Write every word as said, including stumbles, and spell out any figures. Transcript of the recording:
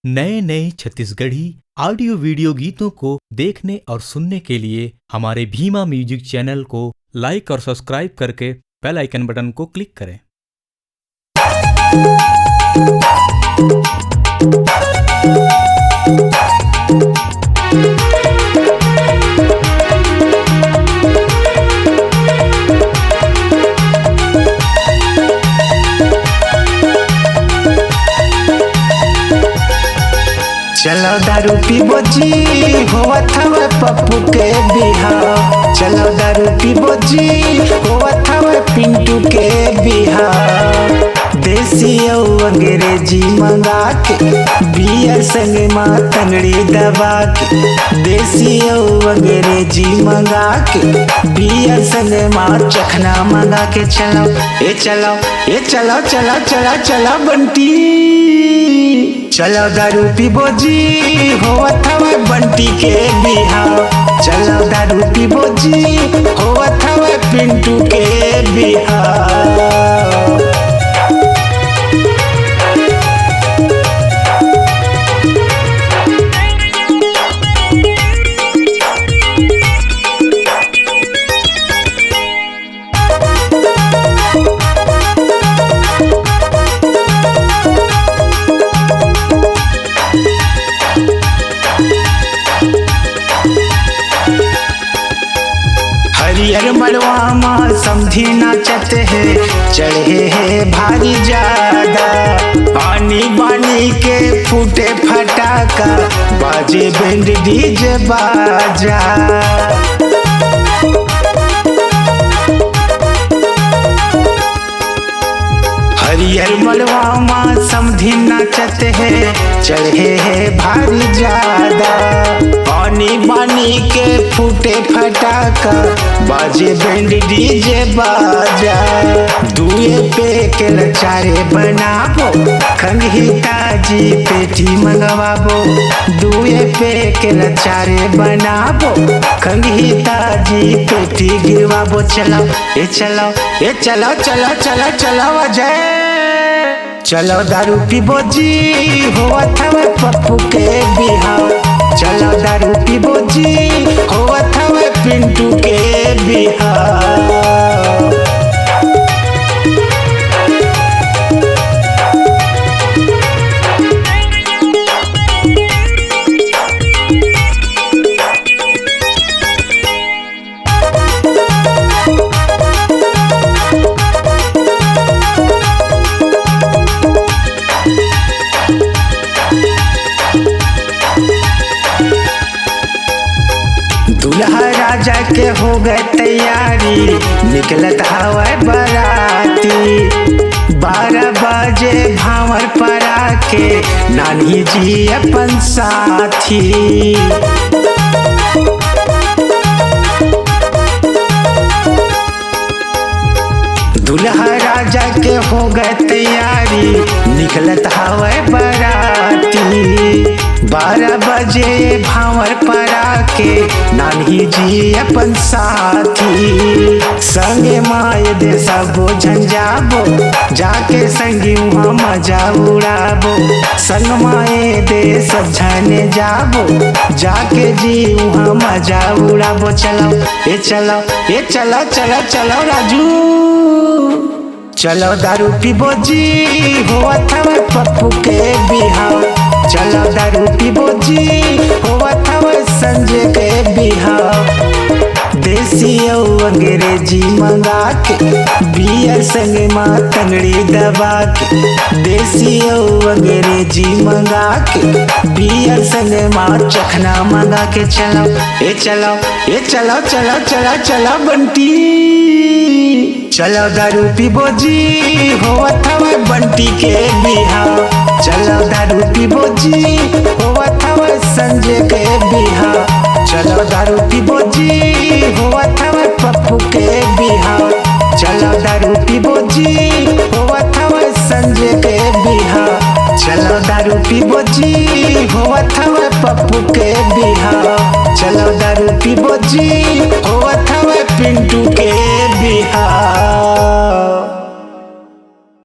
नए नए Chhattisgarhi audio video गीतों को देखने और सुनने के लिए हमारे भीमा म्यूजिक चैनल को लाइक और सब्सक्राइब करके बेल आइकन बटन को क्लिक करें। चलो दारू पीबो जी, होवत हवे पप्पू के बिहाव। चलो दारू पीबो जी, होवत हवे पिंटू के बिहाव। देसी अउ अंग्रेजी मंगा के, बियर संगे मा तंगड़ी दबा के। देसी अउ अंग्रेजी मंगा के, बियर संगे मा चखना मंगा के। चलो, ए चलो, ए चलो, चलो, चलो, चलो बंटी। चलो दारू पीबो जी, होवत हवे बंटी के बिहाव। चलो दारू पीबो जी, होवत हवे पिंटू के बिहाव। हरियर मड़वा मा समधी नाचत हे, चढ़े हे भारी जादा। आनी बानी के फूटे फटाका, बाजे बैंड डीजे बाजा। हरियर मड़वा मा समधी नाचत हे, चढ़े हे भारी जादा। आनी बानी के फूटे फटाका, बाजे बैंड डीजे बाजा। दुए पे के लचारे बनाबो, खंगही ताजी पेटी मंगवाबो। दुए पे के लचारे बनाबो, खंगही ताजी पेटी गिरवाबो। चलो, ए चलो, ए चलो, चलो, चलो, चलो अजय। चलो दारू पीबो जी, होवत हवे पप्पू के बिहाव। चलो दारू पीबो जी, होवत हवे पिंटू के बिहाव। दूल्हा राजा के हो गए तैयारी, निकलत हवय बराती। बारह बजे भांवर परा के, नानी जी अपन साथी। दूल्हा राजा के हो गए तैयारी, निकलत हवय बराती। बारह बजे भांवर परा के, नानी जी अपन साथी। संगे माए दे सबो झन जाबो, जाके संगी उहाँ मजा उड़ाबो। संग माए दे सब झने जाबो, जाके जी उहाँ मजा उड़ाबो। चलो, ए चलो, ए चलो, चलो, चलो राजू। चलो दारू पीबो जी, होवत हवे पप्पू के बिहाव। चलो दारू पीबो जी, होवत हवे संजय के बिहाव। देसी अउ अंग्रेजी मंगा के, बियर संगे मा तंगड़ी दबा के। देसी अउ अंग्रेजी मंगा के, बियर संगे मा चखना मंगा के। चलो, ए चलो, ए चलो, चलो, चलो, चलो बंटी। चलो दारू पीबो जी, होवत हवे बंटी के बिहाव। चलो दारू पीबो जी, होवत हवे संजय के बिहाव। चलो दारू पीबो जी, होवत हवे पप्पू के बिहाव। चलो दारू पीबो जी, होवत हवे संजय के बिहाव। चलो दारू पीबो जी, होवत हवे पप्पू के बिहाव। चलो दारू पीबो जी, होवत हवे पिंटू के बिहाव।